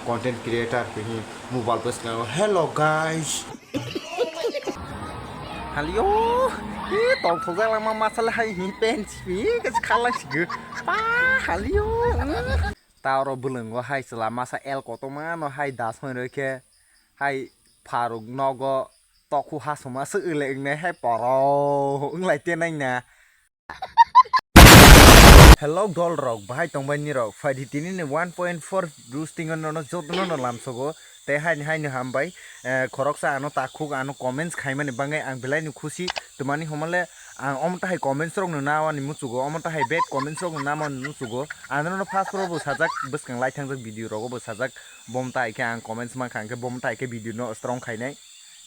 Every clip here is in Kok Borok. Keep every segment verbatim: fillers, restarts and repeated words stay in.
Content creator phi hi mobile bwskango. Hello guys. Halio, e tongthokjak lama masala hai hi pen simi ke khala sigo. Pa halio. Tauro bwlwngo hai chwla masa el kotorma no hai das hoi roi khe hai pharuk nogo tokhu hasuma se ele wngnai hai poro wnglai tenai na. Hello dol rok, bahai tongbai nirok? Phaidi tini ni one point four roasting o nono jotono no lamsogo. Tei haini haino hambai, eh, khoroksa ano takhuk ano comments khaimani bagwi ang belai no khusi. Twmani hwnmale ang omo tahai comments rok no nawani muchugo, omo tahai bad comments rok no namani muchugo. Ano no first rogo bo sajak, bwskang lai thangjak video rogo bo sajak. Bom tai khe ang comments mankha, hwnkhe bom tai khe video no strong khainai.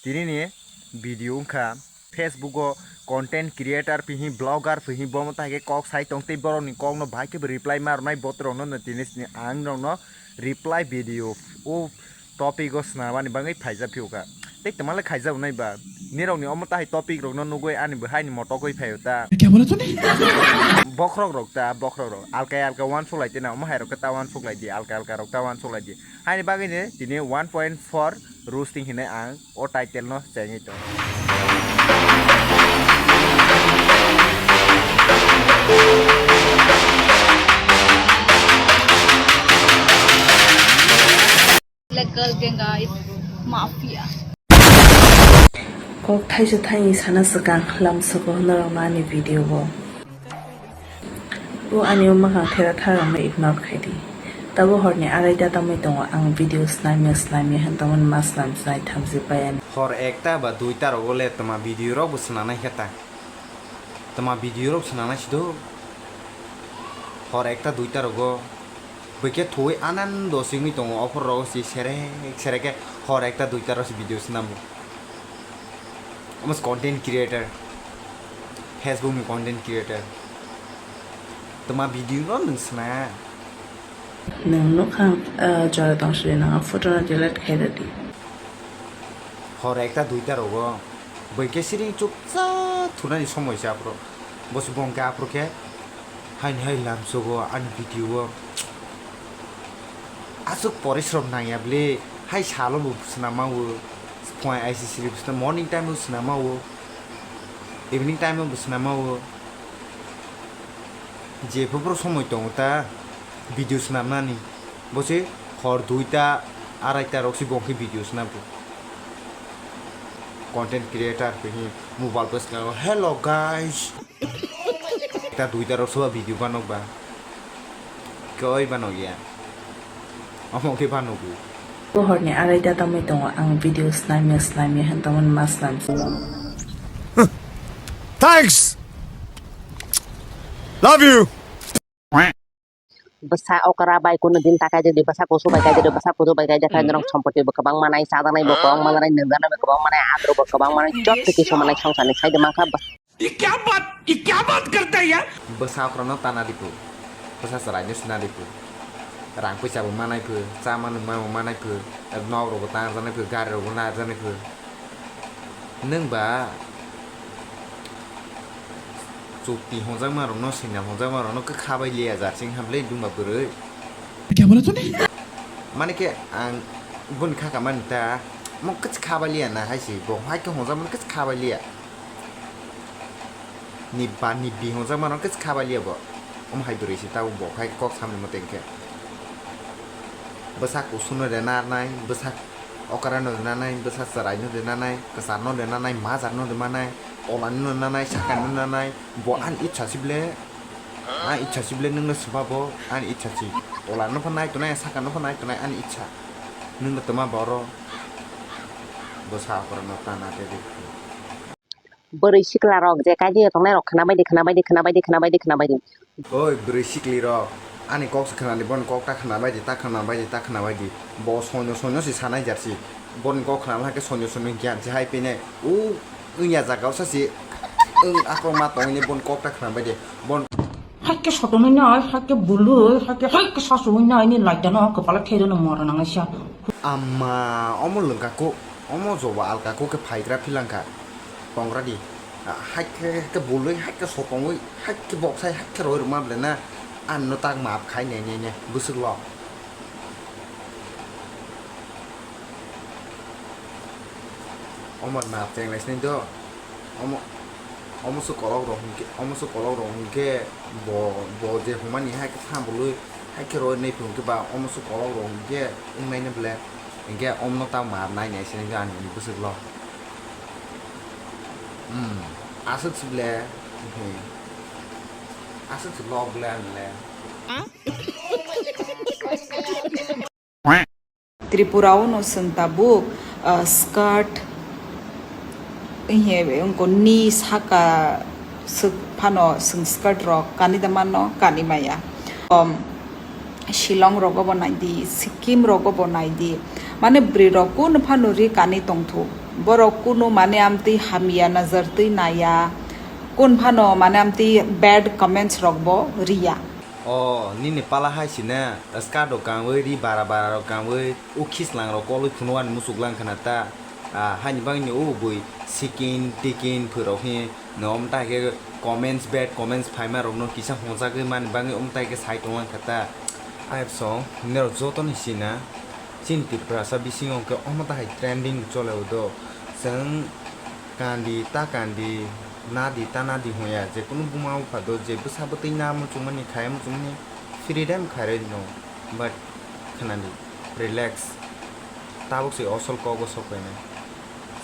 Tini ni video wngkha Facebook o content creator phi hi, blogger phi hi, bomo tai khe kok sai tong tei borok ni kok no bahai khe bo reply ma rwnai, botrok no no tini sini ang rok no reply video o topic o swnamani bagwi phaijak phiyokha. Tei twma le khaijak nai ba, nirok ni omo tahai topic rok no nugwi ani bo hai ni motok oi phaio ta. Kya bola tune? Bokhorok rok ta, bokhorok rok alka alka uansuk lai tena, omo hai rok khe ta uansuk lai di, alka alka rok ta uansuk lai di. Haini bagwi ni tini one point four roasting hinwi ang o title no chengwi tongo. Illegal gang guys, mafia. Kok thaisa thaini sana swkang lamsogo norokno ani video o. O ani o mwkhang thera thar rokno ignore khai di. Tabuk horni arai ta tongwi tongo, ang video snamya snamya hwn tongmani ma snam snai thamchi pai ani. Hor ekta ba duita rogo le twma video rok bo swnanai khe ta. Twma video rok swnanai sido. Hor ekta duita rogo bwkhe thuwi anando singwi tongo, offer rogo si serek serek khe hor ekta duita rok si video swnamo. Omo se content creator, Facebook ni content creator. Twma video no nwng sna. Nwng nukha, ah, jora tong sri nang photo no delete khai rwdi. Hor ekta duita rogo bwkhe siring chukcha thunani somoi se aphuru. Bo se bongkhe aphuru khe. Haini hai lamsogo ani video o aswk porishrom nangya bwle, hai salo bo swnamao, phunai I C C bo swnam, morning time o swnamao, evening time o bo swnamao, jephuru somoi tongo ta video swnamnani, bo se hor duita, araita rok se bo khe video swnam. Content creator phi hi mobile bwskango, "Hello guys." Ta duita rok soba video banok ba. Koi banok ya. Omo khe banok bo. Bohorni arai da tamwi tongo, ang video snamya snamya hwn tongmani ma snam. Thanks. Love you. Bwsa okra bai kunu din ta kaijak di, bwsa kusu bai kaijak di, bwsa kusu bai kaijak khe norok sompoti bo kwbang manai, chajaknai bo kwbang manai, nungjaknai bo kwbang manai, adro bo kwbang manai, joto kisu manai songsani side mankha. Ye kya baat, ye kya baat karta hai yaar? Bwsa okra no tana di phu, bwsa chwrai no sina di phu, rang puisa bo manai phu, chama nungma bo manai phu, nok rok bo tangjak nai phu, gari rok bo narwkjaknai phu. Nwng ba chukti hwnjakma rokno, signal hwnjakma rokno kwkha bai liya jar sing ha bwle dungba bwrwi. Kya bola tune? Mane khe ang boni khaka mani ta, mo kwchwkha bai liya na hai se, bo hai khe hwnjakmani kwchwkha bai liya. Nibba nibbi hwnjakma rokno kwchwkha bai liya bo. Omo hai bwrwi se tabuk bo hai kok samani mote hwnkhe. Bwsa kusu no rena nai, bwsa okra no rena nai, bwsa chwrai no rena nai, kwchar no rena nai, majar no rema nai, tola no rena nai, saka no rena nai, bo ani ichha se bwle, ani ichha se bwle nwng no swba bo, ani ichha se. Tola no pho nai tonai, saka no pho nai tonai, ani ichha. Nwng no twma boro, bwsa okra no tana tei. Bwrwi sikla rok je kaijak tongnai rok khwna bai di, khwna bai di, khwna bai di, khwna bai di, khwna bai di. Oi bwrwi sikli rok, ani kok se khwna di, boni kok ta khwna bai di, ta khwna bai di, ta khwna bai di. Bo sonyo sonyo se sanai jar si. Boni kok khwna lai khe sonyo sonyo giyan se hai phinai. O wngya jaga o sa se wng akrok ma tongwi boni kok ta khwna bai di. Bon. Haikhe sotonwi nai, haikhe bului, haikhe, haikhe sasui nai, ni laidano kwpala thereno mora nangnaisa. Amma, omo lwngkha kuk, omo joba alka kuk khe phaigra philangkha. Tongra di. Ah, haikhe, haikhe bului, haikhe sotongwi, haikhe boksai, haikhe roi rwma bwle na. Anno tak maap khai ne, ne, ne, bwswk lo. Omo na chenglai sini do. Omo, omo su kolok rok hwnkhe, omo su kolok rok hwnkhe bo, bo je humani hai khe tha bului hai khe roi nai phung khe ba omo su kolok rok hwnkhe wng nai ne ble hwnkhe omo no ta mar nai nai sini do ani bwswk lo. Hmm, aswk si ble, aswk si lo ble ani le. Tripura o no chwng tabuk, ah, skirt, he, wngko ni saka swk phano chwng skirt rok kanwi da mano, kanwi maya. Um, Shillong rogo bo nai di, Sikkim rogo bo nai di. Mane bwrwi rok kunu phano ri kanwi tongthu. Borok kunu mane amtwi hamya nazar twi naya. Kun phano mane amtwi bad comments rok bo riya. O, nini pala hai sina, skirt rok kangwi, ri bara bara rok kangwi, o khislang rok kolwi phunukani muchuklang khna ta. Ah, haini bagwi o bui sikin tikin phwrok hi no, omo tai khe comments, bad comments phaima rokno kisa hwnjagwi mani bagwi omo tai khe sai tonglang kha ta. Ayok song, norok joto ni sina, chini Tiprasa bisingo khe omo tai trending chole o do. Chwng kandi ta kandi, nadi ta nadi hwnya, je kunu buma bupha do, je bwsa bwtwi na muchungmani, khaya muchungmani, freedom khairwi no, but khnadi, relax, tabuk se osol kok o sok painai.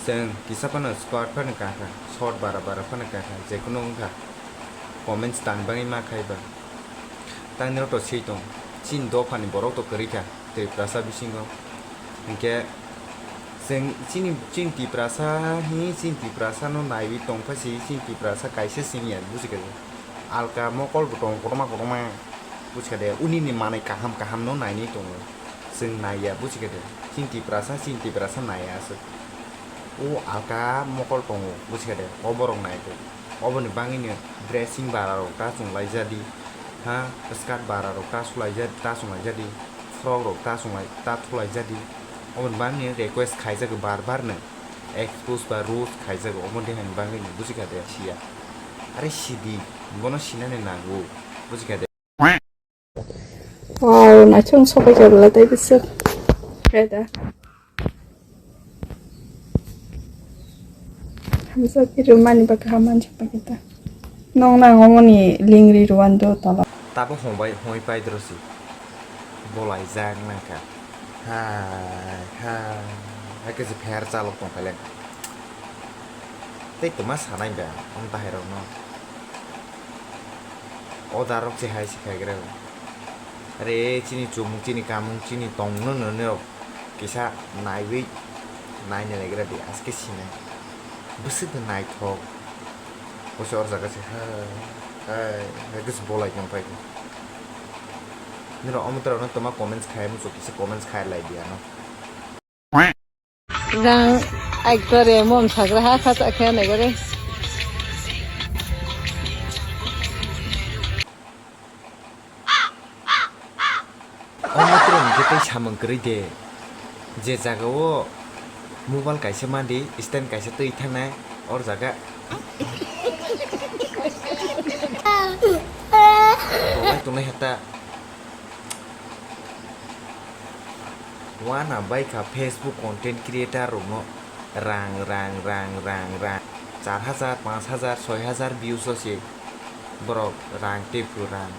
Chwng kisa phano squad phano kakha, short bara bara phano kakha, je kunu wngkha, comments tang bagwi ma khai ba. Tang nini to swi tong, chini dophani borok to kwrwi kha. Tiprasa bisingo. Hinkhe chwng chini, chini Tiprasa hi, chini Tiprasa no naiwi tongphai si, chini Tiprasa kaisa senior, buji kha de. Alka mokol bo tongo, kotorma kotorma, buji kha de. Uni ni manwi kaham kaham no nainwi tongo. Chwng naiya, buji kha de. Chini Tiprasa, chini Tiprasa naiya aswk. O alka mokol tongo, buji kha de. O borok nai khe. Oboni bagwino dressing bara rok ta chwng laijadi, ha, skirt bara rok ta sulai ja-, ta chwng laijadi, frock rok ta chwng lai, ta thulaijadi. Oboni bagwino request khaijago bar bar no, expose ba roast khaijago, omo de hani bagwino buji kha de siya. Are sidi, bono sinani nango, buji kha de. Wow, naithok sopai kha bwla tei bwswk. Khe da. Hamsa phirwi mani ba kaham manjak pai khe ta. Nong nang omo ni lingri rwando tola. Tabo hongbai, hongwi pai dro si. Bolai jak nang kha. Hai, hai. Hai khe se pher chalok tong kha le. Tei toma sanai ba, om tahai rok no. Order rok se hai se khai gra. Are chini chumung, chini kamung, chini tong no no no. Kisa naiwi naina naigra di, aske sinai. Bwswk de naithok. Bosi or jaga se, hai, hai, hai, kisa bolai tong pai. Nira omo tara no toma comments khai, muchuk kisa comments khai lai di ano. Jang actor e mom sagra ha kha cha khe nai gore. O matwrwng hwnkhe tei samung kwrwi de. Je jagao mobile kaisa madi, stand kaisa twi thangnai, or jaga. Bolai tongnai hata. Wana bai kha Facebook content creator rokno. Rang, rang, rang, rang, rang. Char hajar, panch hajar, soi hajar views o se borok rang tei phu rang.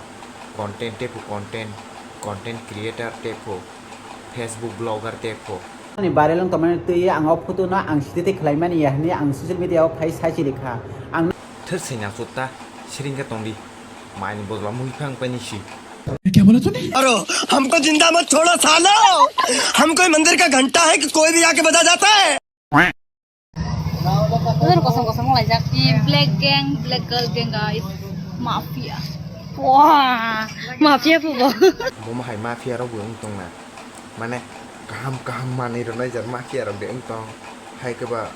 Content tei phu content, content creator tei phu, Facebook blogger tei phu. Ani viral wng tongmani twi ang o photo no ang site tei khlai mani ya hwnwi ang social media o phai sai chiri kha. Ang Thir sengya sutta, siringkhe tongdi. Maini bojla mui phang paini si. ये क्या बोला तूने? अरे, हमको जिंदा मत छोड़ो सालो, हम कोई मंदिर का घंटा है कि कोई भी आके बजा जाता है? Bener kosong kosong wng laijak. Black gang, black girl gang, guys. Mafia. Wah, mafia phubo. Bomo hai mafia rok bo wng tongna. Mane kaham kaham manwi rwnai jar mafia rok de wng tong. Hai khe ba,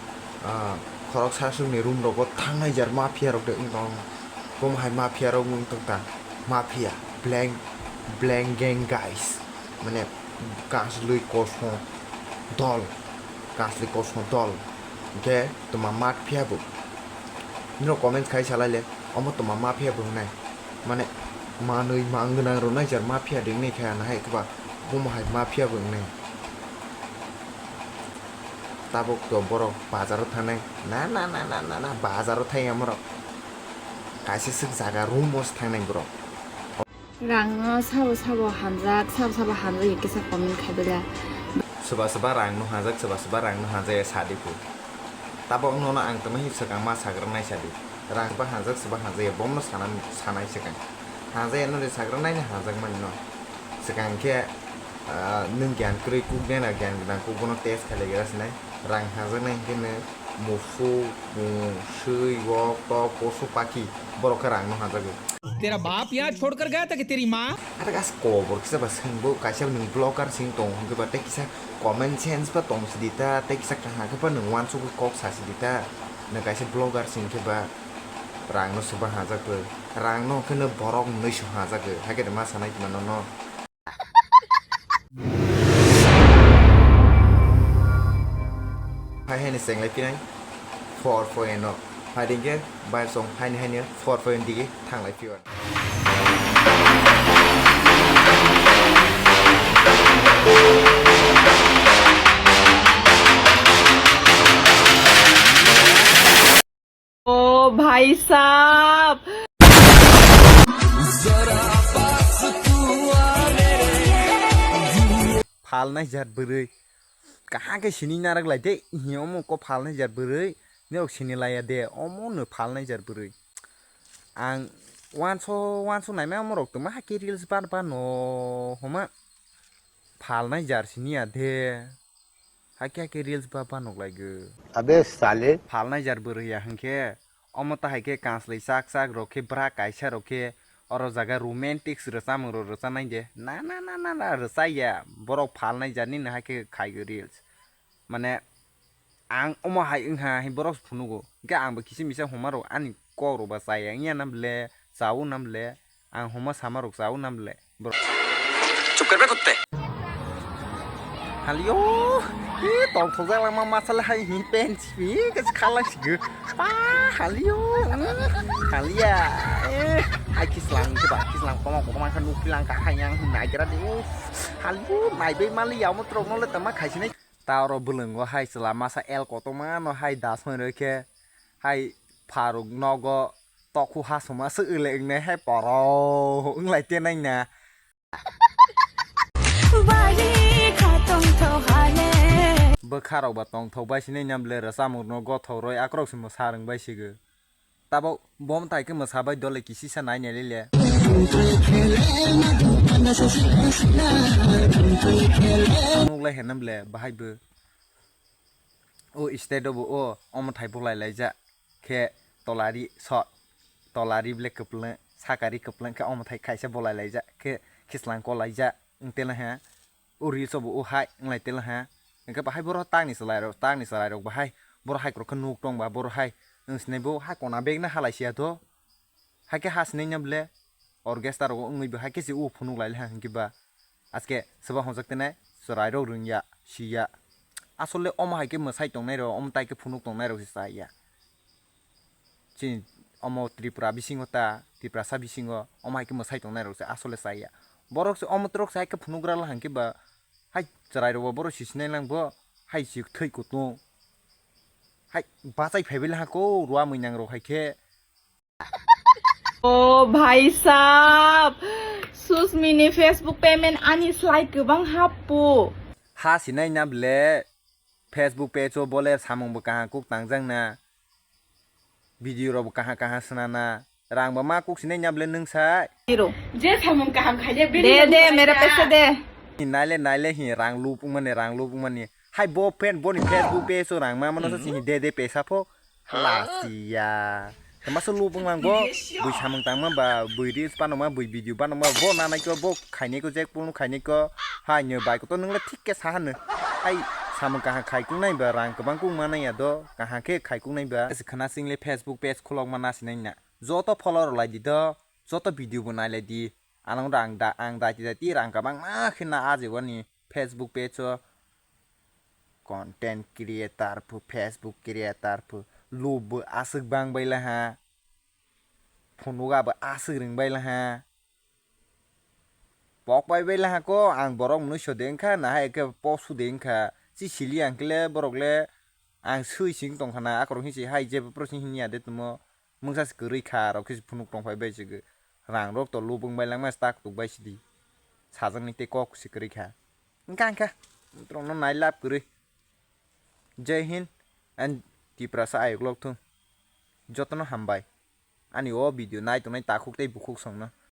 ah, khorok sasuk ni room rogo thangnai jar mafia rok de wng tong. Bomo hai mafia rok wng tong ta. Mafia, blank, blank gang guys. Mane, kaslwi kosong dol, kaslwi kosong dol, hwnkhe toma mafia bo. Nino comment khai salai le, omo toma mafia bo wngnai. Mane, manwi mang gwnang rwnai jar mafia de wngnai khe, ano hai khe ba, bomo hai mafia bo wngnai. Tabuk to borok bazaro thangnai. Na, na, na, na, na, na, bazaro thai amorok. Kaisa swk jaga room o se thangnai borok. Rangno sabo sabo hamjak, sabo sabo hamjak ya kisa comment khai bela. Soba soba rangno hamjak, soba soba rangno hamjak ya sadi phu. Tabuk nono ang tamo hi swkang ma sagra nai sadi. Rang ba hamjak, soba hamjak ya bomno sana, sanai swkang. Hamjak ya no de sagra nai ni hamjak mani no. Swkang khe, ah, nwng gyan kwrwi kuk de na gyan gwnang kuk bono test khai lai gra sinai. Rang hamjak nai hwnkhe no musu, bung, swi, wok, tok, posu, pakhi borok khe rangno hamjak. तेरा बाप यहाँ छोड़कर गया था कि तेरी माँ? Are gas kobor kisa ba swngbo kaisa nwng vlogger sing tong hwnkhe ba tei kisa common sense ba tong sidi ta tei kisa kaham khe ba nwng wansugwi kok sa sidi ta nwng kaisa vlogger sing khe ba rangno swba hamjak bo rangno hwnkhe no borok nwng so hamjak bo hakhe ma sanai kima nono. Hai hai ni chenglai pinai four point no. Hai dingke bai song hai ni hai ni four point digi thanglai piwan. ओ भाई साहब। Phalnai jat bwrwi. Kaham khe sini narak lai de. Hi omo ko phalnai jat bwrwi. Norok sini laya de. Omo no phalnai jat bwrwi. Ang wanso wanso naima omo rok tongma hakhe reels ban ban no homa. Phalnai jar sini ya de. Hakhe hakhe reels ba ba nuk lai gw. Abe sale. Phalnai jar bwrwi ya hwnkhe, omo ta hai khe kanslai chak chak rok khe bwra kaisa rok khe oro jaga romantics rwchapmung rok rwchanai de. Na, na, na, na, na, rwchaya. Borok phalnai jar nini hai khe khai gw reels. Mane, ang omo hai wngha hai borok phunugo. Hwnkhe ang bo kisa misa homa rok ani kok rok ba chaya wngya na bwle, chawi na bwle. Ang homa sama rok chawi na bwle, bro. Chup kar be kutte. Halio, e tong thok jak lama masala hai hi pen spi ke khala sigi. Pa halio, mm, halia. E, hai kislang ke ba, kislang koma koma kan nupi lang ka hai yang nai kira de. Halio, nai be mali ya mo trok no le tama khai sinai. Ta oro bwlwngo hai chwla masa el kotorma no hai das hwnwi rw khe hai pharuk nogo tokhu hasuma swk le wngnai hai poro wnglai tenai na. Bwkha rok ba tongthok bai sinai na bwle rwchapmung no gothok rwi akrok se mwsa rwng bai sigo. Tabok bo mwtai khe mwsa bai dole kisisa nai nai le le. Nuk lai hwnam le bahai bo. O state o bo o omo thai bolai laijak khe tolari so tolari ble kwplwng sakari kwplwng khe omo thai kaisa bolai laijak khe khislang kolaijak wng tela ha. O reels o bo o hai wng lai tela ha. Hwnkhe bahai borok tangni chwlairok, tangni chwlairok bahai borok hai kwrwkhe nuk tong ba borok hai wng sinai bo hai kona bag no halai siya to. Hai khe ha sinai na bwle orchestra rogo wngwi bo hai khe se o phunuk lai ha hwnkhe ba. Aske swba hwnjak tenai chwrairok rwngya, siya. Asole omo hai khe mwsai tongnairok, omo tai khe phunuk tongnairok se chaya. Chini omo Tripura bisingo ta, Tiprasa bisingo omo hai khe mwsai tongnairok se asole chaya. Borok se omo twrok se hai khe phunugra la hwnkhe ba hai chwrairokbo borok sisinai lang bo hai sik thwi kutung. Hai bachai phaibai la hako ruamwi nangrok hai khe. O bhai sahab, Susmini Facebook payment ani slai kwbang happo. Ha sinai na bwle Facebook page o bole samung bo kaham kuk tangjak na. Video rok bo kaham kaham swnana. Rang bo ma kuk sinai na bwle nwng sai. Hero. Je samung kaham khaijak, bini de, de, mere pese de. Naile, naile hi rang lup wngmani, rang lup wngmani. Hai bo pen, boni Facebook page o rang ma mano sa sini de, de pesa pho. Lasiya. Tama se lup wnglang bo. Bui samung tangma ba, bui reels panoma, bui video panoma, bo nanai ko, bo khainai ko, jek punu khainai ko. Hai nyo bai ko to nwngle thik khe sa hanu. Hai samung kaham khai kungnai ba, rang kwbang kung manai ya do. Kaham khe khai kungnai ba. Khana single Facebook page khulok ma nasinai na. Joto follow rw lai di do, joto video bo nai lai di. Ano rang da, ang daiti daiti rang kabang ma khe na aji wani Facebook page o content creator phu, Facebook creator phu, lub bo aswk bang bai la ha, phunuga bo aswk ring bai la ha. Pok pai bai la ha ko, ang borok mwnwi so de wngkha, nahai khe post su de wngkha. Chi sili ang khe le borok le Ang sui sing tongkha na, akorok hinsi hai jebo prosing hinya de tumo. Mungsa se kwrwi kha, rok khe phunuk tongphai bai se, rang rok to lubung bai langma, tak tuk bai sidi. Sajak ni tei kok se kwrwi kha. Wngkha wngkha, rok no nai lab kwrwi. Jai Hind and Tiprasa ayuk lok thung. Jotono hambai. Ani o video nai tongnai takhuk tei bukhuk songno.